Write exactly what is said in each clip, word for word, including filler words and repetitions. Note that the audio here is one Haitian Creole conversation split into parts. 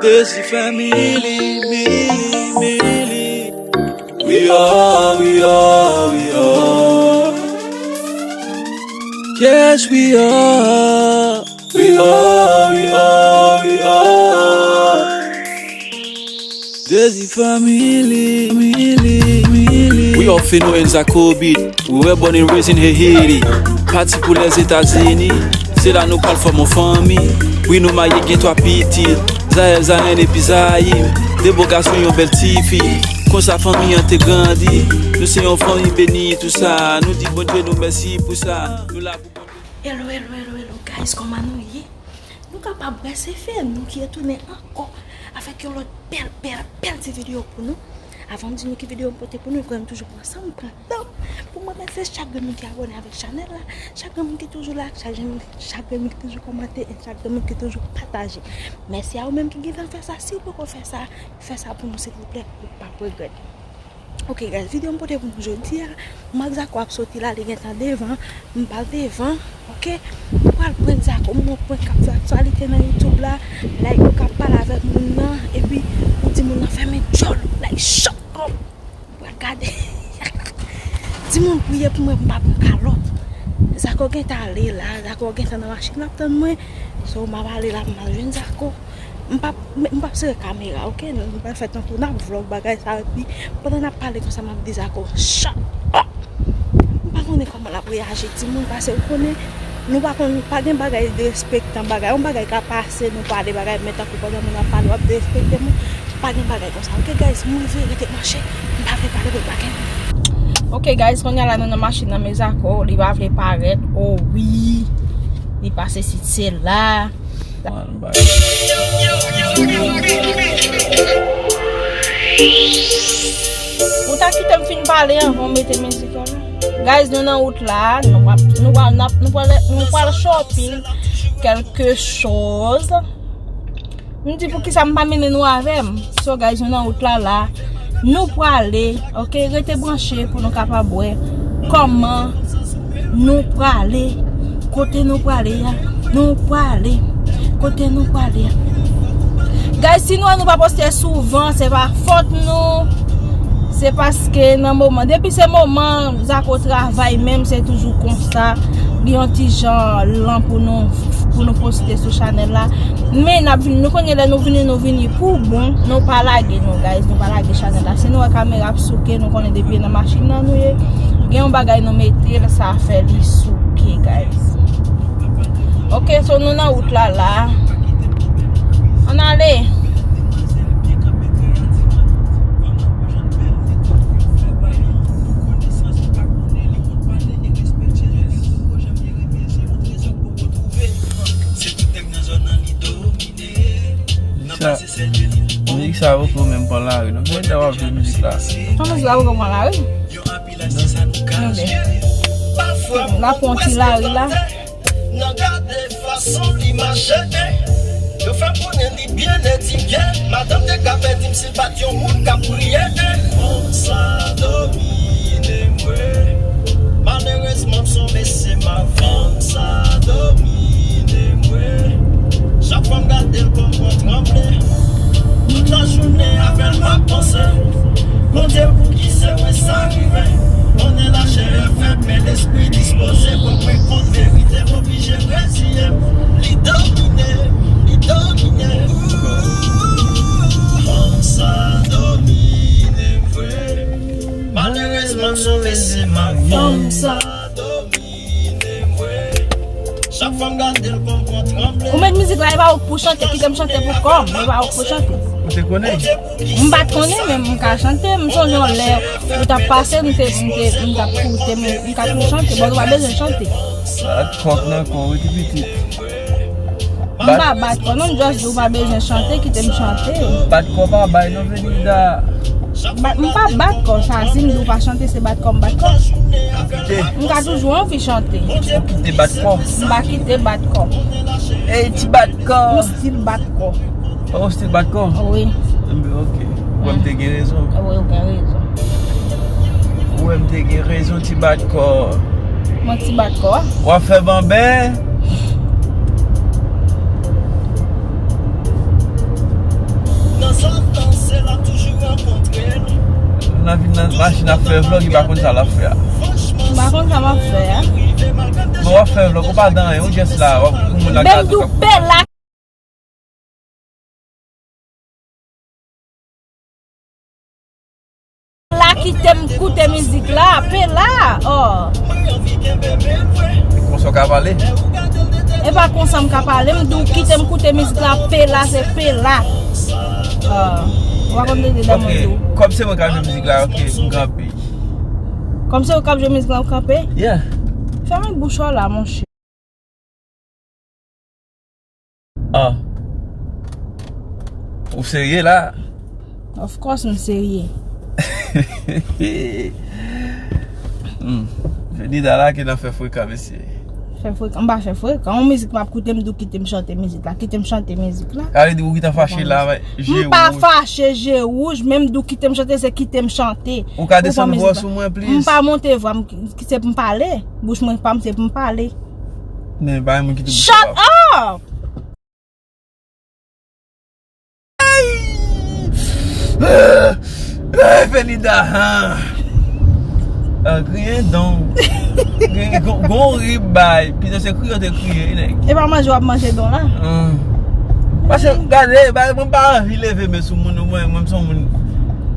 Desi family, mili, mili. We are, we are, we are. Yes, we are. We are, we are, we are. Desi family, mili, mili. We are Feno and Zako Beat. We were born and raised in Haiti. Pati pou Lèzetazini. Se la nou pral fòm yon fanmi. Wi, nou marye, gen twa pitit. Zael, Zayen epi Zayim. De bo gason, yon bèl tifi. Konsa fanmi an te grandi. Nou se yon fanmi beni, tou sa. Nou di Bondye nou mèsi pou sa. Nou la pou Bondye. Hello, hello, hello, hello, guys, kòman nou ye? Nou kapab wè se Feno ki retounen ankò avèk yon lòt bèl, bèl, bèl ti videyo pou nou. Avan m di nou ki videyo m pote pou nou, vrèman toujou pran san m, pran tan m pou m remèsye chak grenn moun ki abòne avèk chanèl la, chak grenn moun ki toujou la, chak grenn moun, chak grenn moun ki toujou kòmante, e chak grenn moun ki toujou pataje. Mèsi a ou menm ki gentan fè sa. Si ou poko fè sa, fè sa pou nou silvouplè, ou p ap regrèt. Ok guys, videyo m pote pou nou jodi a, m ak Zako ap soti la, li gentan devan, m pral devan, ok? M pral prank Zako, m prank k ap fè aktyalite nan YouTube la, like ou k ap pale avèk moun nan, epi ou di moun nan fèmen djòl ou, like shut up! M pral gade. Di moun priye pou mwen, m pa pran kalòt. Zako gentan ale la, Zako gentan nan machin l ap tann mwen, so m ap ale la, m al jwenn Zako. M p ap, m p ap sere kamera, ok? Nou, nou pral fè tankou n ap vlog bagay sa, epi pandan n ap pale konsa, m ap di Zako, shut up! M pa konnen kòman l ap reyaji, timoun, paske ou konnen, nou pa konn, pa gen bagay derespektan, bagay, yon bagay ka pase, nou pale bagay, men tankou pandan moun ap pale, w ap derespekte moun, pa gen bagay konsa, ok, guys? M rive, rete branche, m pa vle pale, pa gen. Ok, guys, kounye a la, nou nan machin nan, men Zako, li pa vle parèt, oh wi, li pase si se la. Ou ta kite m fin pale anvan w mete mizik la? Guys, nou nan wout la, nou pral, nou pral, nou pral, nou pral shopping quelque chose. M di poukisa m pa mennen nou avè m. So guys, nou nan wout la la. Nou prale, ok? Rete branche pou nou kapab wè kòman nou prale. Kote nou prale a? Nou prale. Kote nou prale a? Guys, si nou wè nou pa poste souvan, se pa fòt nou. Se paske nan moman, depi se moman Zako travay menm, se toujou konsa. Li yon ti jan lan pou nou, pou nou poste sou chanèl la. Men n ap vini, nou konnen lè nou vini, nou vini pou bon. Nou pa lage nou, guys, nou pa lage chanèl la. Si nou wè kamera ap souke, nou konnen depi nan machin nan nou ye. Gen yon bagay nou mete l, sa fè li souke, guys. Ok, so nou nan wout la la. Ann ale. Sa, mizik sa poko menm pran lari non. Konbyen tan w ap jwe mizik la? Konbyen tan w ap jwe lari? Tande. N ap pran ti lari la. Nan gade fason li mache, eh. Yo fè konnen li byen etidye. Madanm te ka pè di m si l pa t yon moun k ap priye, eh. Fanm sa domine m vre. Malerezman, m son mesye, ma fanm sa domine m vre. Chak fwa m gade l, kò m pran tranble. Tout lajounen avè l m ap panse. Bondye, poukisa wè sa rive? Konnen lachè fèb, men lespri dispoze. Pou mwen kont verite, m oblije reziye m. Li domine, li domine. Fanm sa domine m vre. Malerezman, m son mesye, ma fanm sa domine m vre. Chak fwa m gade l, kò m pran tranble. Ou met mizik la, e pa ou k pou chante, kite m chante pou kò m, e pa ou k pou chante. Ou te konnen? M pa t konnen, men m ka chante. M sonje yon lè ou t ap pase, m te, m te, m t ap koute, men m ka tou chante. Bon, ou pa bezwen chante. Bat kò nan kò w, wi, ti pitit. M pa bat kò, non, m just di ou pa bezwen chante, kite m chante. Bat kò pa bay, non, Venida. Bat, m pa bat kò, sa, si m di w pa chante, se bat kò m bat kò. Ou kite. M ka toujou anvi chante. Ou kite bat kò. M pa kite bat kò. Ey, ti bat kò. M still bat kò. Oh, ou still bat kò? Wi. Enben, ok. Ou wè m te gen rezon. Wi, ou gen rezon. Ou wè m te gen rezon, ti bat kò. Mwen ti bat kò. W ap fè banben. Nan vin nan machin ap fè vlòg, li pa konn sa l ap fè a. M pa konn sa m ap fè a. Bon, w ap fè vlòg, ou pa dan anyen, ou jès la, w ap pou moun la gade w k ap. Pela la kite m koute mizik la, Pela, oh. Konsa w ka pale? E pa konsa m ka pale, m di w kite m koute mizik la, Pela, se Pela. Oh, w pa konn tande dan mwen tou. Ok, kòm se mwen k ap jwe mizik la, ok, m kanpe. Kòm se ou k ap jwe mizik la, ou kanpe? Yeah. Fèmen bouch ou la, monchè. Ah. Ou serye la? Of course, m serye. Hmm. Fenida la ki nan fè frekan, mesye. Fè frekan, m pa fè frekan. Yon mizik m ap koute, m di w kite m chante mizik la. Kite m chante mizik la. Sa vle di ou gentan fache la, je wouj. M pa fache, je wouj, men m di w kite m chante, se kite m chante. Ou ka desann vwa sou mwen, please? M pa monte vwa, m, se pou m pale. Bouch mwen pa m, se pou m pale. Men, pa moun ki te. Shut up! Ay! Ay, Fenida, han! Ah, griyen don. Griyen, gon, gon rib bay. Pito se kriye, te kriye, nèg. E pa manje w ap manje don la? Hmm. Paske, gade, bay, mwen pa anvi leve men sou moun, mwen, mwen, m se yon moun.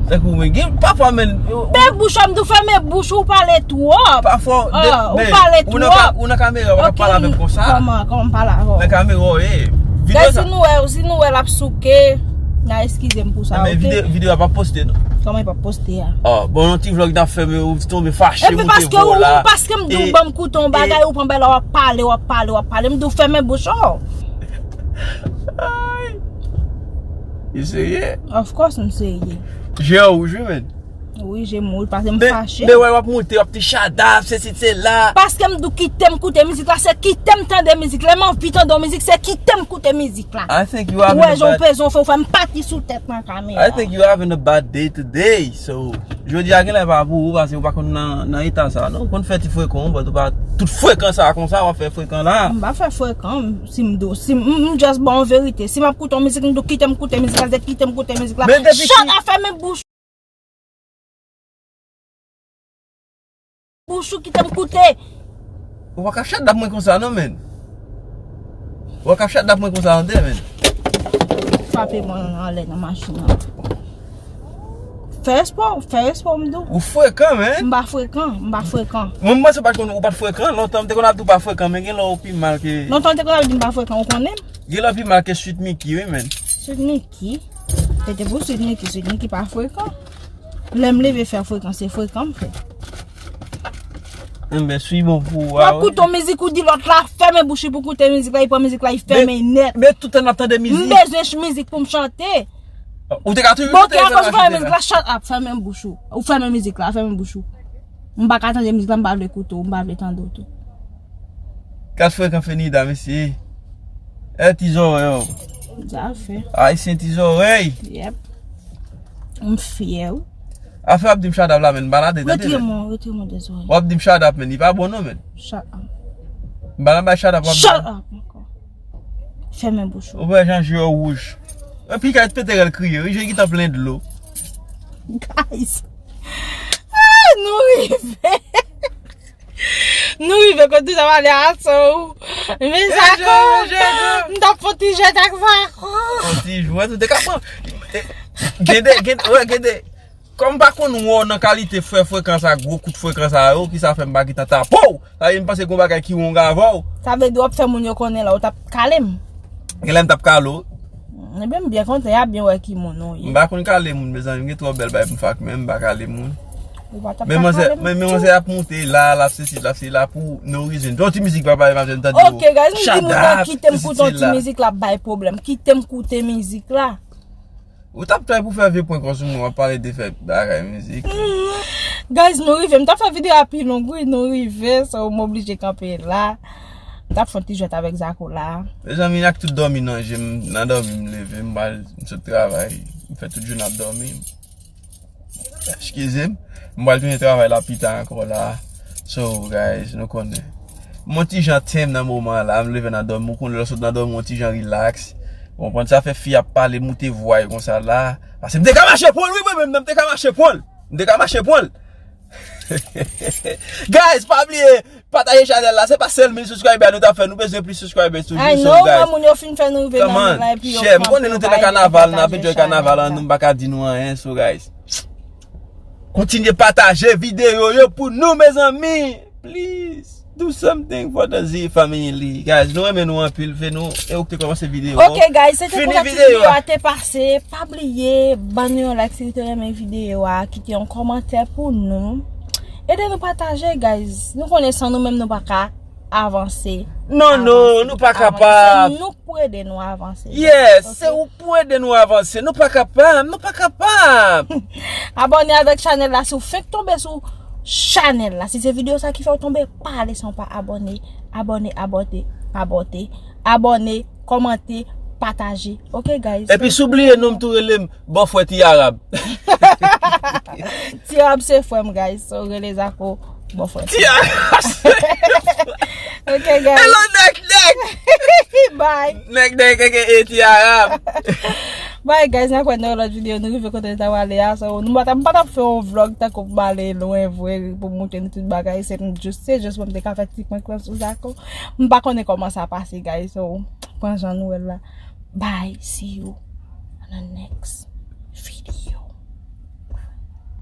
Tankou mwen, gen, pafwa, men. Fèmen bouch ou, m di w fèmen bouch ou, ou pale twòp. Pafwa, ah, ou pale twòp. Ou nan kamera, ou pa ka pale avè m konsa. Kòman, kòman m pale avè w? Nan kamera, w ye. Videyo sa. Si nou wè, si nou wè l ap souke, n a eskize m pou sa, ok? Men videyo, videyo a p ap poste, non? Kòman e p ap poste a? Ah, bon, yon ti vlòg n ap fè, men ou tonbe fache, monte vwa la. Epi paske ou, paske m di w ban m koute yon bagay, ou pran bèl, w ap pale, w ap pale, w ap pale. M di w fèmen bouch ou. Ay. Ou serye? Of course, m serye. Je w wouj, wi, men. Wi, je m wouj, paske m fache. Men wè, w ap monte, w ap di shut up, sesi, sela. Paske m di w kite m koute mizik la, se kite m tande mizik. Lè m anvi tande yon mizik, se kite m koute mizik la. I think you having a bad. Ou wè, jan w peze, w fè, w fè m pati sou tèt nan kamera. I think you having a bad day today, so. Jodi a genlè pa pou ou, paske ou pa konn nan, nan eta sa, non. Ou konn fè ti frekan, but ou pa tout frekan sa konsa, w ap fè frekan la. M pa fè frekan, si m di w, si m, m, m just ba w verite. Si m ap koute yon mizik, m di w kite m koute mizik la, se kite m koute mizik la. Men depi ki. Shut up, fèmen bouch. Bouch ou, kite m koute. Ou pa ka shut up mwen konsa, non, men. Ou pa ka shut up mwen konsa, non, men. Frape mwen anlè nan machin nan. Fè espò, fè espò, m di w. Ou frekan, men. M pa frekan, m pa frekan. Mwen, m panse ou pa t konn, ou pa t frekan. Lontan, m te konn ap di w pa frekan, men gen lè ou pi mal ke. Lontan, ou te konn ap di m pa frekan, ou konnen m? Gen lè ou pi mal ke Sweet Micky, wi, men. Sweet Micky? Se te pou Sweet Micky, Sweet Micky pa frekan. Lè m leve fè frekan, se frekan m fè. Enben, si bon pou ou a, wi. W ap koute yon mizik, ou di lòt la fèmen bouch li pou koute mizik la, li pran mizik la, li fèmen nèt. Men, men tout tan n ap tande mizik. M bezwen ch-, mizik pou m chante. Ou te ka toujou chante. Bon, ok, akoz ou fèmen mizik la, shut up, fèmen bouch ou. Ou fèmen mizik la, fèmen bouch ou. M pa ka tande mizik la, m pa vle koute w, m pa vle tande w tou. Gad frekan Fenida, mesye. E ti zòrèy, oh. Zafè. Ayisyen ti zòrèy. Yep. M fyè, wi. Afè w ap di m shut up la, men, m pa la tande, men. Retire mwen, retire mwen de zòrèy. W ap di m shut up, men, li pa bon, non, men. Shut up. M pa nan bay shut up, w ap di. Shut up ankò. Fèmen bouch ou. Ou wè jan je w wouj. Epi kay pete rèl kriye, wi, je gentan plen dlo. Guys. Ah, nou rive. Nou rive kote sa pale a so. Men sa ko. M t ap fon ti jwèt ak sa ko. Fon ti jwèt, ou te ka pran. Gede, gede, wè, gede. Kòm m pa konn wè w nan kalite frè frekan sa, gwo kout frekan sa yo, ki sa fè m pa gentan tape w. Sa vle di m panse gon bagay ki wrong avè w. Sa vle di w ap fè moun yo konnen la, ou t ap kale m. Genlè m t ap kale w. Ebyen, m byen kontan, y ap byen wè ki moun ou ye. M pa konn kale moun, mezanmi, m gen twò bèl bay pou m fè ak men, m pa kale moun. Ou pa t ap ka kale m tou. Men manzè, men, men manzè ap monte la, l ap sesi, l ap sela pou no reason. Yon ti mizik pa bay, manzè, m tande yo. Ok, guys, m di moun nan kite m koute yon ti mizik la, bay pwoblèm. Kite m koute mizik la. Ou t ap try pou fè vye prank sou mwen, w ap pale de fè bagay mizik. Guys, nou rive. M t ap fè videyo a pi long, wi, nou rive. So, m oblije kanpe la. M t ap fè yon ti jwèt avèk Zako la. Mezanmi, ak tout dòmi nan je m, nan dòmi m leve, m pral, m sot travay, m fè tout jounen ap dòmi. Eskize m. M pral tounen travay la pita ankò la. So, guys, nou konnen. M yon ti jan tenm nan moman la, m leve nan dòmi, ou konnen lè w sot nan dòmi, w yon ti jan relax. Ou konprann sa fè fi ap pale, moute vwa yo konsa la. Paske m te ka mache pran l, wi, mwen menm, nan m te ka mache pran l. M te ka mache pran l. Guys, pa bliye, pataje chanèl la. Se pa sèl mil subscriber nou t ap fè. Nou bezwen plis subscribers toujou. I know, guys, moun yo fin fè nou rive nan mil la, epi yo share. M konnen nou te nan kanaval, n ap enjoy kanaval an, nou, m pa ka di nou anyen. So, guys, kontinye pataje videyo yo pou nou, mezanmi. Please, do something for the Z family. Guys, nou renmen nou anpil, fè nou, e ou ki te kòmanse videyo. Ok, guys, se te konsa ti videyo a te pase. Pa bliye, ban nou yon like si ou te renmen videyo a, kite yon kòmantè pou nou. Ede nou pataje, guys. Nou konnen san nou menm nou pa ka avanse. Non, non, nou pa kapab. Se nou k pou ede nou avanse. Yes, se ou k pou ede nou avanse. Nou pa kapab, nou pa kapab. Abòne avèk chanèl la si w fenk tonbe sou chanèl la. Si se videyo sa ki fè w tonbe, pa ale san w pa abòne. Abòne, abòne, abòne. Abòne, kòmante, pataje. Ok, guys? Epi si w bliye non m tou, rele m bòfrè Ti Arab. Ti Arab se frè m, guys. So, rele Zako bòfrè. Ti Arab se frè m. Ok, guys. Hello, Nèk Nèk. Bye. Nèk Nèk, aka Ti Arab. Bye, guys, n a kwè nan yon lòt videyo, nou rive kote n ta prale a. So, nou pa t ap, m pa t ap fè yon vlog tankou pou m ale lwen vre, pou m montre nou tout bagay. Se just, se just pou m te ka fè ti prank lan sou Zako. M pa konnen kòman sa pase, guys. So, pran jan nou wè l la. Bye, see you on the next video.